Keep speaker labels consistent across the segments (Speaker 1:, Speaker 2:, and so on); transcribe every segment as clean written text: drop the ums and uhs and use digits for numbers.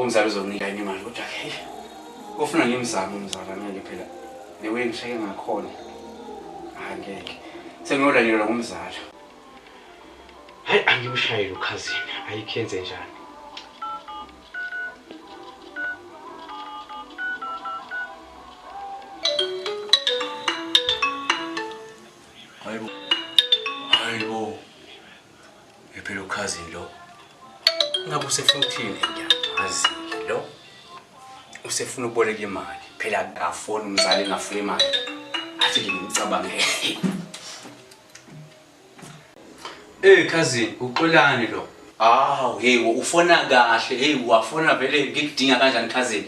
Speaker 1: Ngabe umzali uzonginika yini imali kodwa ke ufuna ngimzame umzala ngeke phela the way ngishake ngakhona. Hayi ngeke. Sengiyolalelwa ngumzala. Hayi angimshayele ukhazini, ayikhenze njani. Hayibo. Hayibo. Phela ukhazini lo. Ngabe usefuna ukuthini? Ngiyamazi lo. Usefuna ukuboleka imali. Phela akafoni umzali engafuni imali. Athi nje ngimcabange. Eh cousin, uXolani lo. Aw, hey ufona kahle. Hey wafona vele ngikudinga kanjani cousin?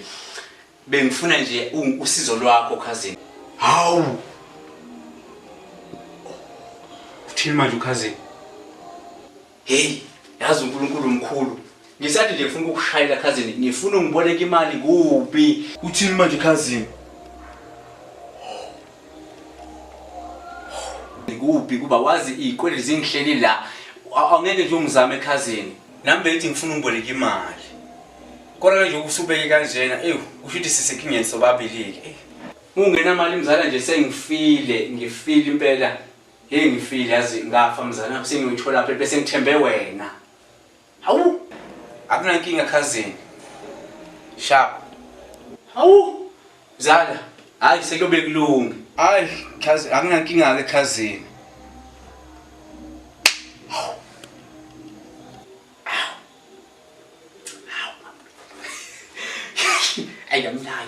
Speaker 1: Bengifuna nje usizo lwakho cousin. Hawu. Uthini manje ucousin? Hey, yazi uNkulunkulu mkhulu. Ngisathi nje ngifuna ukukushayela cousin, ngifuna ungiboleke imali kubi. Uthini manje cousin? Kuphi kuba wazi izikweletu zingihleli la. Angeke nje ungizame cousin. Nami bengithi ngifuna ungiboleke imali. Kodwa nje usubeke kanjena, ewu, kusho ukuthi sisenkingeni sobabili-ke. Ungenamali mzala nje sengifile, ngifile impela. Hey ngifile yazi ngafa mzala sengiyoyithola phela bese ngithembe wena. Hawu! Akunankinga cousin. Sharp. Hawu! Mzala, hayi sekuyobe kulunge. Hayi cousin, akunankinga ke cousin. Hawu. Hawu. Hawu. Ayi yamnandi.